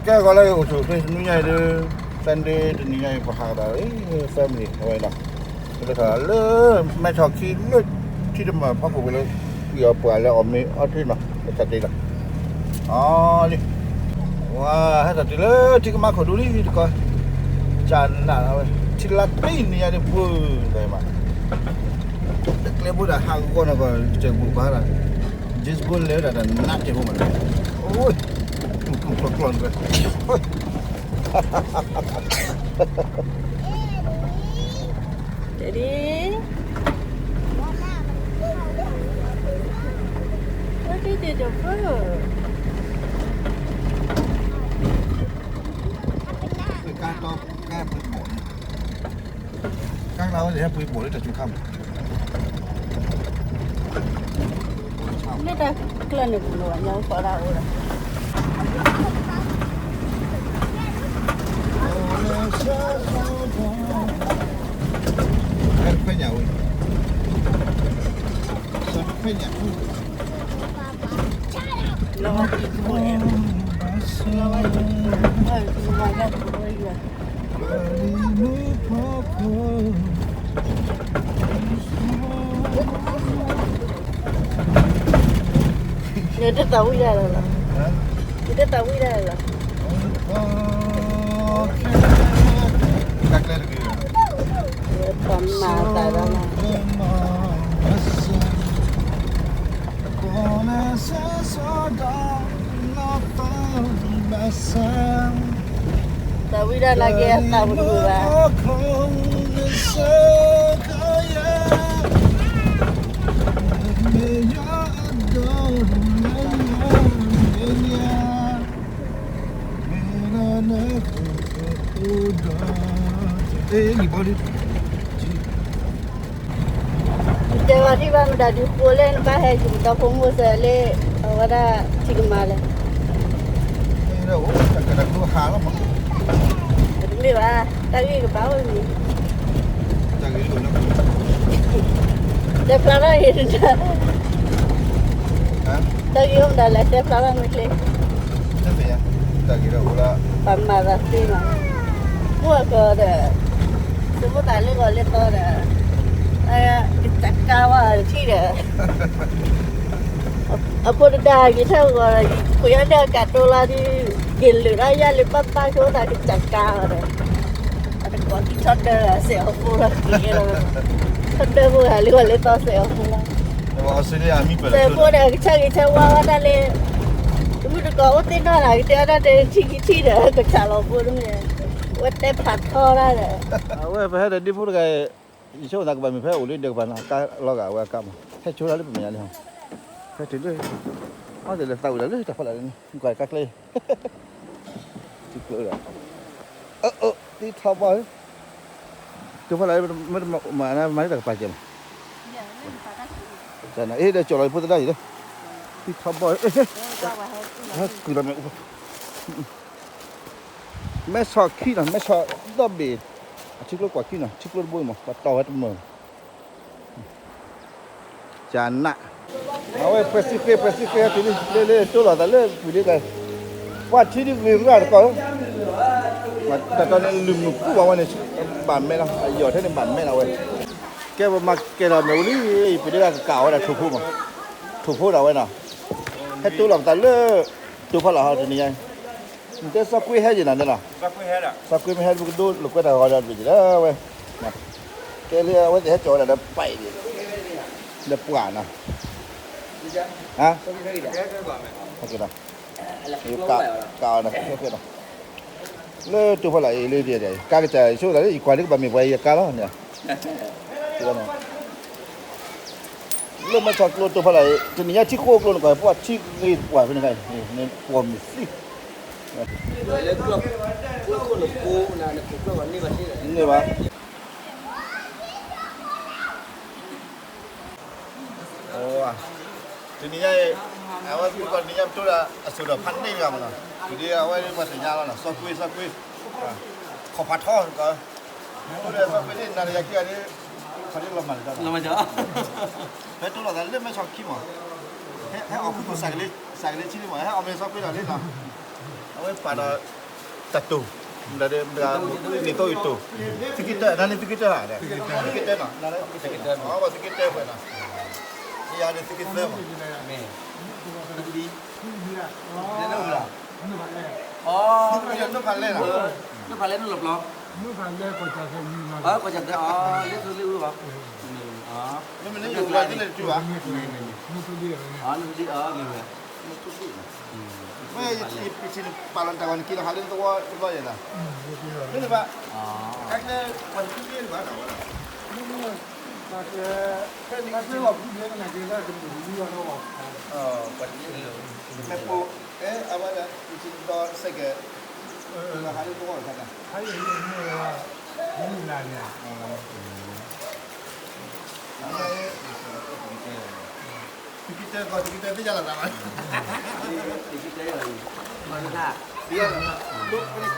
ကဲဂီၤလၢအိၣ်ဆူၣ်အိၣ်ချ့ တနွံညါအံၤဒီး Sunday တနွံညါအံၤ ပဟးကဒီးလၢ family အဝဲနီၤ, လၢထီၣ်လၢ မဲဆီၣ်ခံလၢ ထံတမၢၢ်ဖီခိၣ်ဝဲလၢ ကွံာ်အီၤပှၤလၢအီၣ်မ့ၤအီထံနီၤ ပတၢ်တ့လီၤ, အီလံ, ဝါ ဟဲတၢ်တုၤလၢထံကမါခိၣ်ဒူလံတကီၢ်, ကနးဝဲ ထံလါတနံၤညါဒီးပှၤ မး တကျဲဖိဒၣ်ဟးဂီၤနီၢ်ကီၢ် ကစၢၢ်ဘူၣ်ဘၣ်ဒၣ်, James Bond လဲၤဝဲဒၣ်တၢ်နးတ့ၢ်ဖိမး, အိၣ် ကျီၢ်ကျီၢ်နွဲၣ်, Daddy, what did you do? ကါတီ ကါပှ့ၤဘီၣ်န့ၣ်, ကါကျါဝဲသ့ၣ်ဟဲပှ့ၤဘီၣ်လၢတၢ်စူၤခါမး, မ့ၢ်တၢ်ကျၢၢ်န့ၣ်ပူၤလီၤ ညါပှၤဒၣ်အိၣ်ဒီး ခွဲညၣ်ဝဲ, ခွဲညၣ်, လီၤဝဲတံၤဖိန့ၣ်, လီၤဝဲတံၤဖိန့ၣ်, ယတသးဝံၣ်ဒၣ်လၢၤလီၤ, ယတသးဝံၣ်ဒၣ်လၢၤလီၤ, တၢ်ကျဲတဂ့ၤ, ပမၤသးဒၣ်လီၤ. သးဝံၣ်ဒၣ်နာ်က့အသးပူၤတမုာ်ဘၣ်, တဲဘၣ်ထံၣ်ဘၣ်မတၤဒုးဃိလဲၣ် နဘၣ်ဟဲက့ၤဒီဖိမိၢ်စၢၤလၢ အဝဲဒၣ်ထံကမါလဲၣ်, တမ့ၢ်ဘၣ်, တၢ်ဂ့ၢ်ကဘၣ်အိၣ်မံၤ, တဲဖျါထီၣ်ဂ့ၤ, တၢ်ဂ့ၢ်အိၣ်မတၤလဲၣ် တဲဖျါထီၣ်မ့ၢ်ချ့, ပမၤသးသ့မး, မ့ၢ်အကီဒီး သုမိၢ်သးလၢဂီၤလၢသီဒီး ကစၢ်ကါဝဲထံၣ်ဒီး အဖိတဒါက့ၤထၢၣ်ဂီၤဒီး ခွံအီၣ်ဒၢကးတိၤလီၤဒုး က့ၤလၢာ်ဒၣ်ယၢ်လၢပၢ်ပၢ်ဆိသးကစၢ်ကါအီၤဒီး အတကိးသံထီၣ်ဒၢစဲးအီၤဖိလီၤ, ထီၣ်ဒၢဖိဂၤလၢဂီၤလၢသီစဲးအီၤဖိလီၤ, စဲးဖိဒီးကဆၢဂ့ၤဆၢဝါဝဲဒၣ်လၢ တမုၢ်တကိးအိၣ်သ့ၣ်နီၣ်ဒီး ကတဲဝဲဒၣ်တဲ ထံခံထံၣ်ဒီး ကစၢ်လီၤဖိတမ့ၢ်, ဝဲတဲဖးထီဒၣ်ဒီး အဝဲပဟဲဒီးဒ့ဖိတဂၤ ယဆိကမိၣ်သးကဘၣ်မ့ၢ်ဖဲအိၣ်လၢဒဲးကပၤန့ၣ် အကါလီၤဂာ်ဝဲအကါမး ဟဲဆိတၢ်လၢပမဲာ်ညါလံဟီ, ဖဲတုၤလၢ အီၣ်တ့ၢ်လၢသးဝံၣ်ဒီးလၢတၢ်ဖီလာ်န့ၣ် ကွၢ်ကါကျဲ ထံကျိဒီး အၢ အၢ သံထီဘီၣ်ဧၢ, တိၢ်ဖီလာ် မၤလၢတၢ်ကပၤကဲမး, အ့ ဒီးကၠီၣ်လီၤဖိသဒါအံၤလၢ သံထီဘီၣ်ဧၢ, ဟဲကုၢ်လီၤမ့ၣ်အူ မဲဆီၣ်ခံနီၤ မဲဆီၣ်ဒီဘ့ၣ်, အထံကျိကွၢ်ခံနီၤ ထံကျိတဘိအံၤမး ပှၤတီၢ်ဝဲတမၢၢ် ကနး, အဝဲပှဲၤစံဃ့ ပှဲၤစံဃ့တုၤလံ လၢလၢတိၢ်လီၤသးလၢပှၤဒ့ကါ, ပှၤထံဒုးဂ့ၤရၣ်တကီၢ်, တၢ်တီန့ၣ်လုၢ်မုၢ်ကူၣ်ဘၣ်ဝဲန့ၣ် ဘၣ်မဲလီၤ အယီၢ်ထဲန့ၣ်ဘၣ်မဲလီၤဝဲ, ကဲပမၤကဲထီၣ်မ့ၣ်အူလံ ပှၤဒ့ကါကကးအီၤဝဲဒၣ်ထိၣ်ဖိမး, ထိၣ်ဖိဒၣ်ဝဲနီၤ, ဟဲတိၢ်လီၤပသးလၢ တိၢ်ဖီလာ်ဟီတနံၤညါ နတဲစီၤကွ့ဟဲယံၤနၤန့ၣ်လီၤ, စီၤကွ့မ့ၢ်ဟဲပကဒိလိာ်ကွဲတၢ်ဂီၤဒီးတဘ့ၣ်ယံၤလၢဝဲ, ကဲလၢအဝဲသ့ၣ်ဟဲကၠီၤဝဲဒၣ်ဒီးပာ်အံၤ, ဒီးပှၢ်နီၤ, ကးအီၤနီၤ လၢတိၢ်ဖီလာ်အံၤလၢဒ်အံၤ ကါကစၢ်ဆိသးလၢ ယကွၢ်လၢကဘၣ်မ့ၢ်ပှၤယကါလီၤန့ၣ် လၢမဲဆီၣ်ကျိတိၢ်ဖီလာ်အံၤ တနံၤညါထံဃိကျိန့ၣ် ကွၢ်ပှၤထံဂ့ၤပှၢ်ဖဲန့ၣ် ကွီၢ်မုၢ်သံ န့ၢ်ဘၣ် တနံၤညါအံၤ အဝဲသ့ၣ်တနံၤညါပတိၢ်ဒီးအစိၣ်ဒီးဖးန့ၢ်တဂၤမးနီၤ ပဒ်အဝဲပှၤသ့ၣ်ညါလီၤနီၤ စီၤကွ့ စီၤကွ့ ခီၣ်ဖးထီတကီၢ် တိၢ်ဒီးစီၤကွ့န့ၣ် နၤတယၤခံဂၤဒ် ခီၣ်ဒ်လီၤမၢ်လၢတၢ် ဖဲတိၢ်လီၤသးလၢမဲဆီၣ်ခံမး ဟဲအီၣ်ခူသူၣ်စးကလ့ စးကလ့ဆံလံမး ဟဲအီၣ်မ့ၢ်စီၤကွ့ဒီးလံနီၤ ဝဲပာ်ဒီး တၢ်တိၢ်, မတၤဒ်မတၤ, နံၣ်သိယတိၢ်, သုက့တၢ, နၤန့ၣ်သုက့တၢဧါ, သုက့တၢနီၤ, နၤန့ၣ်သုက့တၢ, အဝဲသုက့တၢဝဲနီၤ, ယၤန့ၣ်သုက့သၢမး, သုကလံ, သုကလံ, သုကလံ, နိၣ်ဖးလဲၣ်နီၤ, နိၣ်ဖးလဲၣ်, နိၣ်လီၤပျီ, ကီၢ်ကၠီၣ်သဲး, လၢသုလံအူဘၣ်, မ့မ့ၢ်လၢယိၤကျါသုလဲၤတတုၤဘၣ်, နိၣ်ဖးလဲၣ်, နိၣ်ဖးလဲၣ်, မ့ၢ်ယထံၣ်ပှၤလီၤတၢ်ဂီၤန့ၣ် က့ၤလီၤဟးလၢသဝီတဘျီယဲၢ်လီၤ, မ့ၢ်န့ၣ်ဘၣ်, အကဲပှၤတဖုဘၣ်, ပှၤတဖုလၢ ဖဲပိ, အဲ အဝဲဒၣ် ပထံၣ်ဒီးစဲကဲ, လီၤဟးလၢသဝီတခါန့ၣ်, သုက့တဲကီး သုက့တဲသ့ၣ်ညါလီၤသးဘၣ်, သုက့တ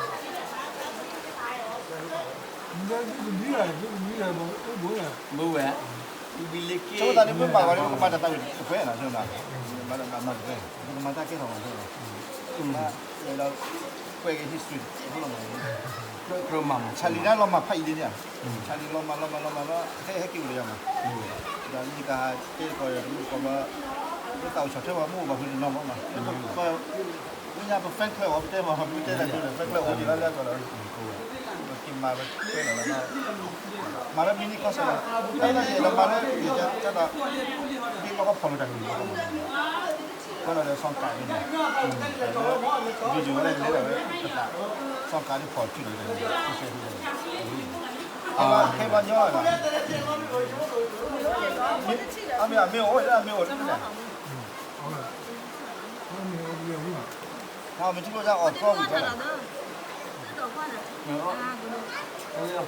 ဲ, ဘၣ်, ဘိဝဲ, ဆိမိၣ်သးန့ၣ် ပမၤဝဲန့ၣ် ပကမၤတၢ်သးဝံၣ်တပှဲၤနီၤ, မၤတပှဲၤ, ပကမၤတၢ်ကဲထီၣ်မး, ဒီး ကွဲးက့ၤ history တဖုလီၤမး, ခရၢမး, ဆၣ်လံၤဒၣ်လီၤမၢ်ဖးအံၤဒ်န့ၣ်, ဆၣ်လံၤလီၤမၢ်လီၤမၢ်လီၤမၢ်လီၤ ဟဲဟဲက့ၤအိၣ်ဒီးယၤမး, ဒီးမ့ၢ်ကဟးတဲကီးဒီးတမုၣ်ကီးဘၣ်, လၢသးအိၣ်ဆီၣ်ထွဲပှၤမ့ၢ်အိၣ်ဘၣ်ဖုတနီၤမး, မ့ၢ်ညါပ fan club အီၤ ပတဲမး ပတဲတၢ်ဒ်န့ၣ် fan club အိၣ်ဒံးလၢလၢကီးလီၤ, ပက့ၤမၤပတဲလီၤ, မၤလၢ mini concert လီၤ, တၢ်လၢယဲၢ်လီၤမၤလၢယဲၢ်ကၢ်ဒီး, ဘၣ်ကီဖီၣ်လိာ်တၢ်ဂ့ၢ်, ဖီၣ်လိာ်ဒီး sound card န့ၣ်, video လၢလဲၤဒၣ်ဝဲ, sound card န့ၣ်ဖီၣ်ထုးလီၤတၢ်ဂ့ၢ်, အဝဲခဲဘၣ်ညီလီၤ, အမ့ၢ်အမ့ၢ်အိၣ်လၢအမ့ၢ်အိၣ်လၢ, မ့ၢ်ထံၣ်လိာ်တၢ်အီၣ်သီဝံၤဖျါလီၤ,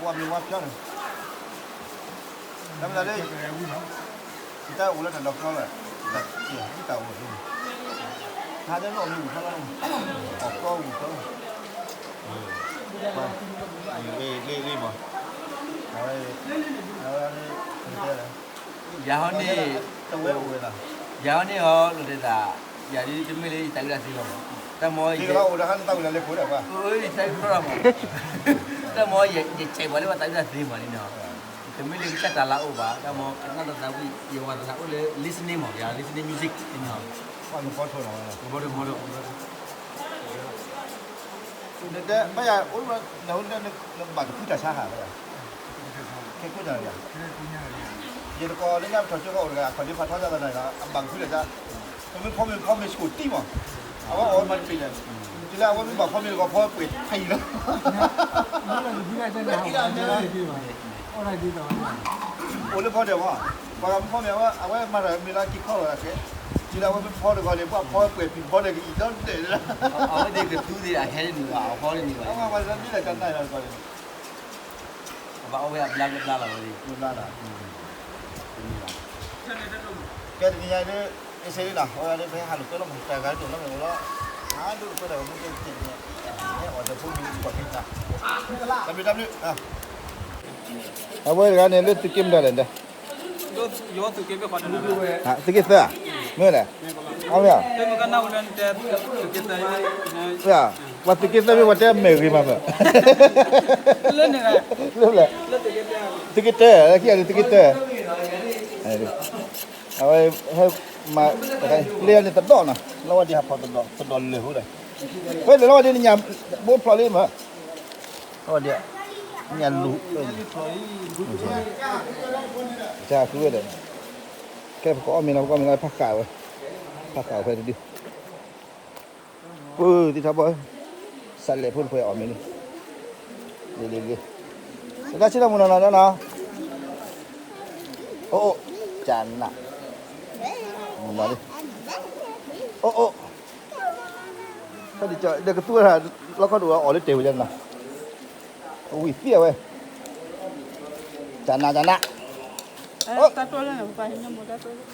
ဝါမ့ၢ်ဝါဖျါလီၤ, တၢ်မ့ၢ်လၢ, ယတၢ်အိၣ်လၢတၢ်လီၢ်ကျီလီၤ, တၢ်အိၣ်လၢ, ဟးဒၣ်လၢအီၣ်မ့ၢ်ဝံၤဖျါလီၤ, အီၣ်သီဝံၤဖျါလီၤ, လ့လ့လ့မး, အဝဲ, အဝဲ, ယၤဟီန့ၣ်, တဝဲအိၣ်ဝဲလီၤ, ယၤဟီန့ၣ်ဟီ လီၤတဲာ်သး, ယၤဒ်တမ့ၢ်လၢယသးဝံၣ်တၢ်သ့လီၤမး, တၢ်မ့ၢ်, အိၣ်ဒီးဟးနသးဝံၣ်လၢလဲၤခိၣ်ဒၣ်ပှၤ, ယသးဝံၣ်တခီလီၤမး, တၢ်မ့ၢ်ယဆဲးပှၤလၢပှၤသးဝံၣ်တၢ်သ့မးန့ၣ်နီၤ, တမ့ၢ်လၢကစၢ်တၢ်လၢအိၣ်ဘၣ်, တၢ်မ့ၢ်ကနၣ်တၢ်သးဝံၣ် ယဝၤသနာ်အိၣ်လၢ listening မး, ယၤ listening music န့ၣ်နီၤ, နတဲဘၣ်ယၤအိၣ်, နဘၣ်ကဖုတၢ်ဆါဟးဘၣ်ယၤ, ခဲခိၣ်ညါ, ယတကိးလၢညါပထီၣ်ကၠိဃီအိၣ်တဂၤ အခီၣ်ဒ့ဖးထီညါသနာ်က့ အဘၣ်ကဖုတၢ်ဆါ, ပမ့ၢ်ဖီမ့ၢ်ဖီမ့ၢ်စကိၣ်တံၢ်မး, အဝဲအီၣ်ဝဲမၤတပ့ၤလဲၣ်, တုၤလၢအဝဲမ့ၢ်ဘၣ်ဖီမ့ၢ်တကိးဖီပှဲၤဖးယံာ်လီၤ, အိၣ်လၢဖီဒဲးမး, ပှၤဂၤမ့ၢ်ဖီမ့ၢ်အဝဲ, အဝဲမၤတၢ်မ့ၢ်လၢက့ၤခီလီၤတၢ်ခဲ, တုၤလၢအဝဲမ့ၢ်ဖီတဂီၤန့ၣ် ပှၤဖီပှဲၤဖံးဖီဒဲးကအံၤဒီဒဲးလီၤ, အဝဲသ့ၣ်ကသူသ့ၣ်အဟဲတနုာ်ဘၣ် အဖီတနုာ်ဘၣ်, အဘၣ်အီၣ်ဝဲအဘျါကဘျါလီၤဝဲ, ကဲတနံၤညါဒ်, အ့စ့လံနီၤ အဝဲဒ်ပဟဲဟးလိာ်ကွဲလီၤမး တၢ်ဂၤဒိၣ်လီၤမးလီၤ, ဟးလိာ်ကွဲတၢ်ဂၤမ့ၢ်ကဲတနံၤ, ဟဲအီၣ်ဒီးဖိမုၣ်ကီၢ်ဖံးတၢ်, တၢ်ဘျုးတၢ်ဘျုး, အဝဲတဂၤန့ၣ်လၢသုးက့မတၤလဲၣ်, သုးက့သၢ, မ့ၢ်လဲၣ်, အမ့ၢ်, ပှၤသုးက့သၢမ့ၢ်ပှၤတဲမဲာ်ဂ့ၤမးမ့ၢ်, လၢ, သုးက့တၢ, လၢခံဂၤန့ၣ်သုးက့တၢ, အဝဲ, ဟဲမၤ, လၢန့ၣ်တဒီးနီၤ လီၤဝဲဒံးဟးဖီၣ်တဒီးလၢာ်ဟူဒီး, ဝဲလဲၤလီၤဝဲဒံးနညၣ်ဘိဖျိးလံမး, လီၤဝဲဒံး, ညၣ်လူၤ, တၢ်ဃုဝဲဒီး, ကဲပကအီၣ်မ့ၤလီၤ ပကအီၣ်မ့ၤလီၤ ဖးဃာ်ဝဲ, ဖးဃာ်ဝဲဖဲတဒု ပၢ်သံထီဘီ, စးလဲၣ်ဖိတခွဲးအီၣ်မ့ၤလံ, လံလံလံ, တၢ်ဆံးလီၤမုၢ်နီၢ်နီၢ်နီၢ်နီၢ်, အိၣ်အိၣ်, ကနၣ်, မုၢ်နီၢ်လံ, အိၣ်အိၣ်, ဒီးကသူဝဲဒၣ်, လီခီဒိၣ်အီၣ်လၢတဲာ်ဝဲဒၣ်နီၤ, ဝံၤသံအဝဲ, ကနၣ်ကနၣ်,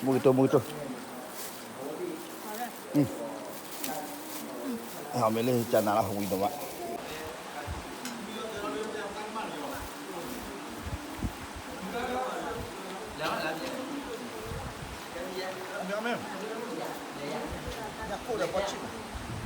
မူကတိၤမူကတိၤ အမ့ၢ်လၢကနၣ်လီၤ ဝံၤဒိၣ်မး, မ့ၢ်, ညၣ်ကိၣ်ဒီးပီၢ်ဆံၣ်မး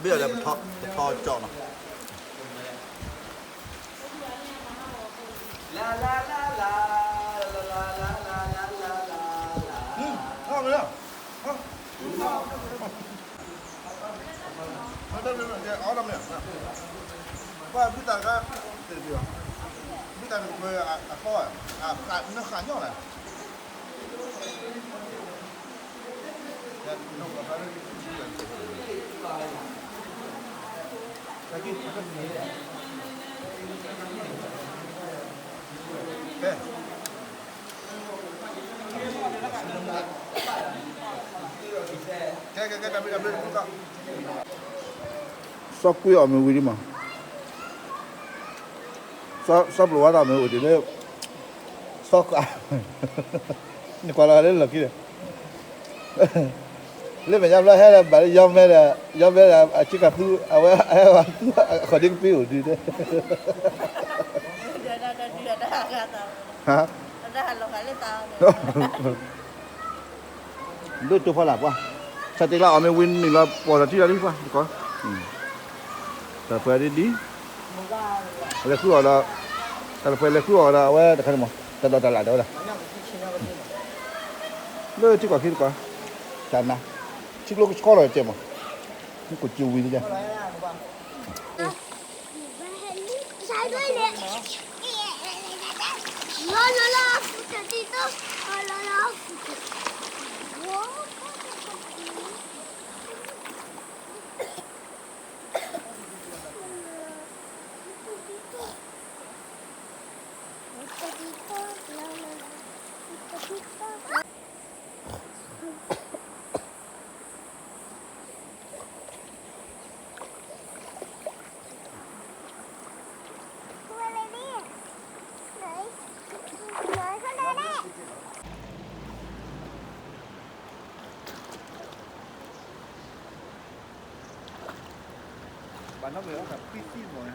ဘ့ၣ်အီၤဒီးပထီကၠီနီၤ. အီၣ်မ့ၢ်, အီၣ်မ့ၢ်, ပှၤဘုသးတခါ, ဘုသးတခွဲအသီ, နဃာ်ညီၣ်လဲၣ်. စီၤကွံအီၣ်မ့ၤဝံၤဒံးမး, စီၤပျိၤဝါသးမ့ၢ်အိၣ်တ့ၢ်လၢ, စီၤ, နကွၢ်လီၤလၢလီၢ်ခံဒီး လၢမဲာ်ညါဘျီဟဲဒီး ဘၣ်လၢယီမဲဒီး, ယီမဲဒီး အဆ့ကၤသူ, အဝဲဟဲဝဲသူ, အခီၣ်ဒ့ကပ့ၤအိၣ်ဒုးတဲ, ဒိၣ်တိၢ်ဖီလာ်ပှၤ, ဆၢတဲာ်လၢအီၣ်မ့ၤဝံၤနုာ်လီၤပီၢ်လီၤထံလီၤလံပှၤ, တၢ်ပှဲၤဒ်ဒ်, လဲၤဃုအီၣ်ဒီး, တၢ်ပှဲၤလဲၤဃုအီၣ်ဒီး အဝဲတခါန့ၣ်မး တၢ်ဒိးတၢ်လၣ်ဒီးဝဲဒၣ် လၢထံကီၢ်ခံတကီၢ်, တၢ်နါ, ထံကျိကဆှီလီၤကဲမး, မ့ၢ်ကစူၤဝံၤ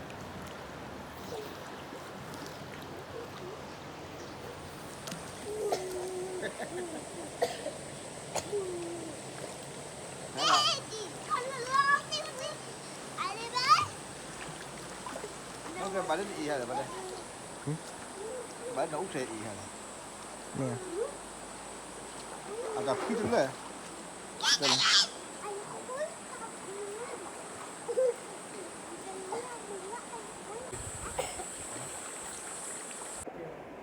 န့ၣ်, ဘၣ်လၢနအံၤဟဲလၢၤဘၣ်လဲၣ်, ဘၣ်လၢနအိၣ်ဖျဲၣ်အံၤဟဲလၢၤ, အတၢ်ဖုတလၢာ်,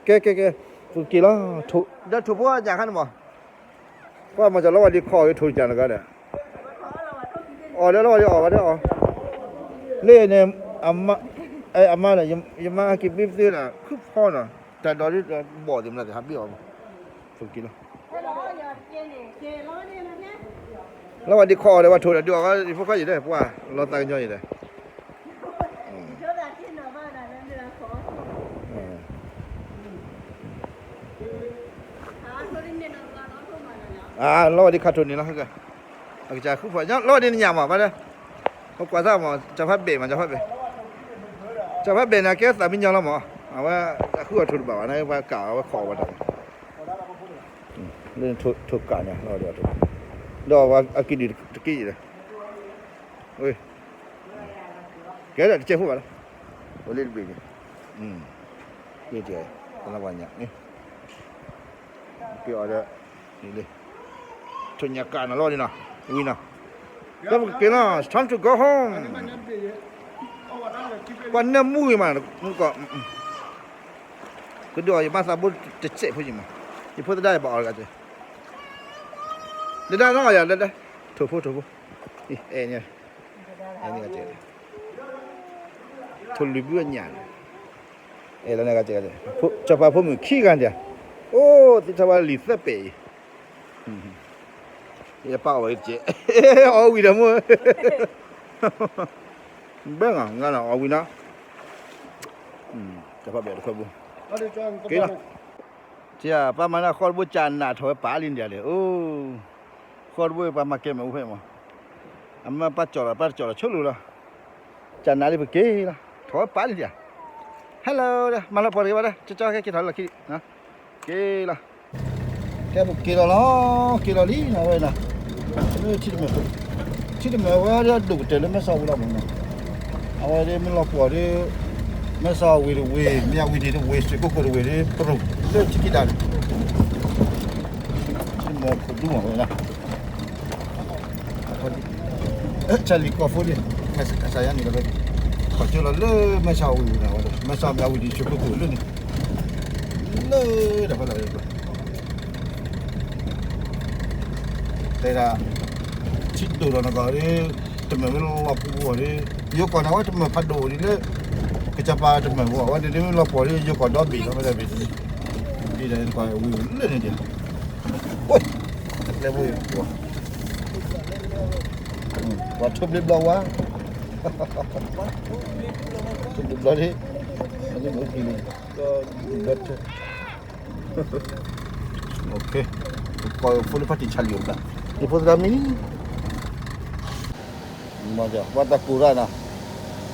ကဲ ကဲ ကဲ, ပက့ၤလီၤ, ဒီးထိၣ်ဖိညၣ်ခါန့ၣ်မး, ပှၤမၤစၢၤလီၤဝဲဒ်ခီအီၤလၢထိၣ်တကၢ်န့ၣ်ဂၤဒီး, အီၣ်ဒီးလီၤဝဲဒ်အီၣ်ဝဲဒ်အီၣ်, လၢန့ၣ်, အမါဒီး ယမါဟဲက့ၤဘ့ၣ်ပသ့ဒီး ခုဖီနီၤ, တၢ်ဒိးဒ်ဘီၣ်သ့ၣ်မနုၤသ့ၣ် ဟးဘ့ၣ်အီၤမး, ပက့ၤလီၤ လီၤဝဲဒ်ခီအီၤဒီး ပှၤထိၣ်ဒီးဒုးအီၣ် ယဖိခွါယံၤဒီး ပှၤလီၤသးကညီၤယံၤဒီး, အလီၤဝဲဒ်ခါထိၣ်န့ၣ်လီၤ, အကစၢ်ဃုဖီ လီၤဝဲဒ်နညၣ်မး ဘၣ်ဒီး, ပကွၢ်သးမး စီၤဖါဘဲးမး စီၤဖါဘဲး, စီၤဖါဘဲးန့ၣ် အကဲသးမံညီလီၤမး, အဝဲအဃုအီၤထိၣ်တဘၣ်ဘၣ် နပှၤကးအဝဲခီအီၤဝဲတၢ် လၢထိၣ်ကးန့ၣ် လီၤဝဲဒ်အီၤထိၣ်, ဒီးအကံၣ်ဒုၣ်တက့ၢ်ဒီး, ကဲဒၣ်တကဲးဖိဘၣ်လီၤ, အိၣ်လၢတဘ့ၣ်န့ၣ်, ကဲ, သနပှၤညၣ်န့ၣ်, က့ၤအီၤဒီး, ထိၣ်ညၣ်ကးနီၤလီၤဒ်နီၤ, ဝံၤနီၤ, လၢပကက့ၤလီၤ it's time to go home, ပှၤနၢမူဂ့ၤမး, ကဒုးအီၤ ယမါသးဘိတစဲးဖိယံၤမး, ယဖိသဒါယဘၣ်အီၤတဂၤ, လၢဒါနီၢ်ယၤလၢဒါ, ထိၣ်ဖိထိၣ်ဖိ, အဲန့ၣ်, ထိၣ်လွံၢ်ဘုအညၣ်န့ၣ်, အဲလီၤန့ၣ်ဂၤ, စီၤပၤဖိမုၣ်ခံဂၤဒၣ်, အိၣ်သ့ၣ်ထီၣ်ဘၣ်လံာ်သၢပဲာ်အံၤ, ယပၢ်အီၣ်ဝဲတကဲး, အီၣ်ဝံၤဒီးမိၢ်, ဘၣ်ဂၤဂၤနီၤ အီၣ်ဝံၤနီၤ, စီၤပၤဘဲးတခွဲဘိ, က့ၤလီၤ, ပှၤမၤနၢ်ဃီတဘိကၢ်နးထီၣ်ဝဲပာ်လံဒၣ်လဲၣ်, အိၣ်, ဃီတဘိပှၤမၤကဲမဲာ်အိၣ်ဖဲမး, အမ့ၢ်ပၢ်ကၠီၣ်လီၤ ပၢ်တကၠီၣ်လီၤဆိလိာ်လီၤ, ကၢ်နးလံပက့ၤလီၤ, ထီၣ်ဝဲပာ်လံဒၣ်, hello, မၤလီၤပှီၢ်တဂ့ၤဘၣ်ဒီး ကၠီကၠီဟဲက့ၤထီၣ်လၢခံ, က့ၤလီၤ, ကဲပက့ၤလီၤလီၤ, က့ၤလီၤလံနီၤဝဲနီၤ, လၢထံတမဲာ်ဖိ, ထံ တမ့ၢ်ဝဲဒၣ်အဒိၣ်ကတၢၢ်လၢမဲဆီးဝံၤလီၤမးနီၤ, အဝဲဒၣ်မ့ၢ်လီၤပှီၢ်ဒီး မဲဆီးဝံၤတဝ့ၢ် မၠၣ်ဝတံၤတဝ့ၢ် ရွှေကုက္ကိုတဝ့ၢ်ဒီး ပရူၢ်လၢထံခံဒါန့ၣ် မ့ၢ်ခိၣ်ဒူမးဝဲဒၣ် Charlie ကီၢ်ဖိန့ၣ် မဲဆီးယါန့ၣ်လီၤဝဲ, ပှၤကၢလီၤလၢမဲဆီးဝံၤဝံၤန့ၣ်ဝဲဒၣ် မဲဆီးမၠၣ်ဝတံၤ ရွှေကုက္ကိုလၢန့ၣ် လၢတၢ်ဖီလာ်ဝဲ တဲဒၣ် ထံဒိၣ်ဒီးနဂီၢ်ဒီး တမၢၢ်ဝဲလီၤပူၤအီၤဒီး ယိၤကီၢ်န့ၣ် အဝဲတမၢၢ်ဖးဒိၣ်ဒ်လၢ ကစီၤပၤတမၢၢ်ဝဲ အဝဲန့ၣ်ဒ်မ့ၢ်လီၤပှီၢ်ဒီး ယိၤကီၢ်ဒီဘ့ၣ်လီၤ မ့ၢ်တၢ်ဘ့ၣ်တန့ၣ် ဒ်တၢ်ဝံၤလၢန့ၣ်ဒ် အိၣ် တၢ်ကျဲဖိ ပှၤထိၣ်ဘျ့ဘျီဝါ ထိၣ်ဘျ့ဘျီဒ် အန့ၣ်မ့ၢ်အိၣ်ကံၤလံ ဘၢထၢ OK, ကီးဖိလၢဖါတံၢ် Charlie အိၣ်ဘျး ယဖိသဒါမံၤ မ့ၢ်ပှၤတၢ်ကိၢ်ရၣ်နီၤ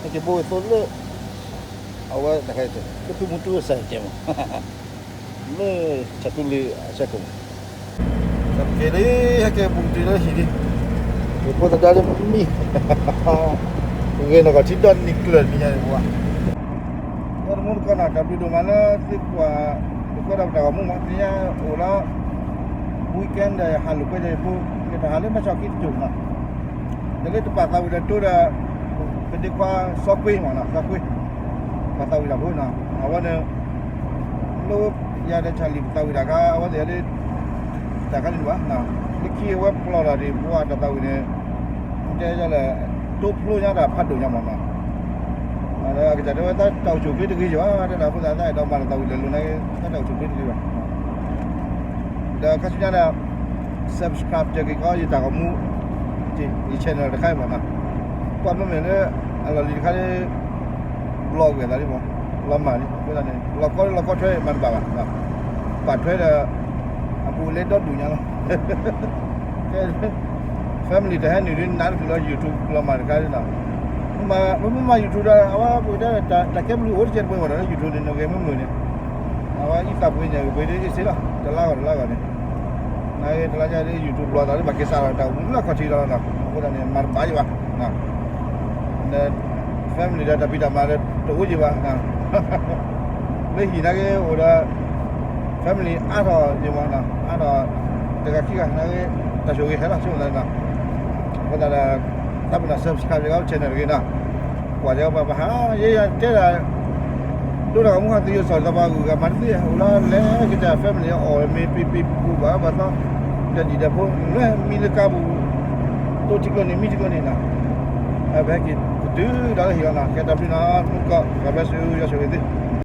ဟဲက့ၤဘိဝဲသိလၢ အဝဲတခါ လၢဖုမူတူၢ်အစၢ်ကဲမး လၢဆၣ်တူလ့ၤအဆၢကိၣ်မး ကဲလံ ဟဲက့ၤဘူးတုၤလၢဟံၣ်လံ ယဖိသဒါလၢမံၤ ဂ့ၤနီၢ်ကီၢ်ထံဒီနံၤကျၢၢ်နံၤညါန့ၣ်ပှၤ ဒီးတမူတကိးနီၤ တၢ်ဘျုးဒိၣ်မးလၢသုကွၢ် ပကွဲးဒီးပတၢ်ဂီၤမူမး သ့ၣ်ညါအိၣ်လီၤ weekend ဒီးဟးလိာ်ကွဲဒီးဖိ ယတဟးလၢမဲဆီးခံတစိၤနီၤ ဒီးလၢတပာ်သးဝံၤဒီးတိဒီး ပဒ့ခွါစီကွ့မးနီၤ စီကွ့ ပာ်သးဝံၤတၢ်ဖိနီၤ အဝဲန့ၣ် လၢယၤဒီး Charlie ပသးဝံၤတၢ်ခါ အဝဲသ့ၣ်လၢ တၢ်ခါန့ၣ်ဘၣ် လၢခံအဝဲပျီတၢ်ဒံး ပှၤတၢ်သးဝံၤန့ၣ် တဲဒ်လဲၣ် တိဖျိညါတၢ်ဖးဒိၣ်ညါမးနီၤ ဒီးအကစၢ်တဲဝဲတၢ်အိၣ်ဆူၣ်ချ့တဂ့ၤယၤ တဲဒၣ်အဃိသတး တၢ်အဲၣ်ဒိးမၤတၢ်သးဝံၤလဲၤလိာ်န့ၣ် တၢ်အိၣ်ဆူၣ်ချ့တဂ့ၤဘၣ် ဒီးခါဆူညါဒီး subscribe က့ၤကီးယတၢ်ဂီၤမူ ယ channel တခါအံၤမးနီၤ ကွၢ်မ့မ့ၢ်လၢ အလီၢ်လံၤတခါလၢ blog ဝဲသးလံမး လီၤမၢ်လံ အဃိသတးန့ၣ် လီၤကီလီၤကီထွဲမၤတဘၣ်ဘၣ် ပာ်ထွဲဒီး အဘူးအလဲဒီဒူၣ်ညါလီၤ family တဟဲနုာ်ဒ်နးတချုးလီၤ YouTube လီၤမၢ်တခါလံနီၤ မ့မ့ၢ်မၤ YouTube ဒီး အဝဲပတဲ တၢ်ကဲဘျုးအိၣ်တကဲတပှဲၤမးဒီး YouTube န့ၣ် နဂဲၤမ့ၢ်မုာ်န့ၣ် အဝဲအံသးပှ့ၤညါဂ့ၤပှ့ၤဒ်အ့ၣ်စ့လီၤ တလါဂီၢ်တလါဂီၢ်န့ၣ် နဂဲၤတလါညါဒ် YouTube ဘျီသးလၢဘၣ်က့ၤစးထီၣ်တၢ်အိၣ်မူလၢခီၣ်ထံးလီၤနီၤ အဃိသတးန့ၣ် မၤတဘၣ်ယံၤဘၣ် family ဒီးတၢ်ဖံးတၢ်မၤဒီးတအိၣ်ယံၤဘၣ် လၢဟံၣ်နာ်က့အိၣ်ဒီး family အါထီၣ်ယံၤမးနီၤ အါထီၣ် တဂၤခံဂၤနာ်က့ တၢ်ဆိၣ်ဂ့ၤဟဲလီၤဆိသးနီၤ အဃိသတးဒီး သးပ့ၤနီၣ် subscribe ယကီး channel တဂ့ၤနီၤ ကွၢ်ယကီးပှၤပှၤဟါ ယဲယတဲဒၣ် ဒိၣ်တၢ်ဂီၤမူဟးသယိးစီၤသးပှၢ်ဂုၤဂၤမၤတသ့ အိၣ်လီၤလဲၤကစၢ် family အီၣ်မ့ၤပံၤပံၤပူၤပူၤဘၣ်ဘၣ်သီ တနံၣ်ဒီးဖိ လဲၤမံလၢကါပူၤ တိထံကျိန့ၣ် မံထံကျိန့ၣ်နီၤ ပဟဲက့ၤကတုၤဒီးလၢဟံၣ်လီၤနီၤ ကဲတၢ်ဘျုးနီၤ မုၢ်ကီး God bless you ယွၤဆိၣ်ဂ့ၤသု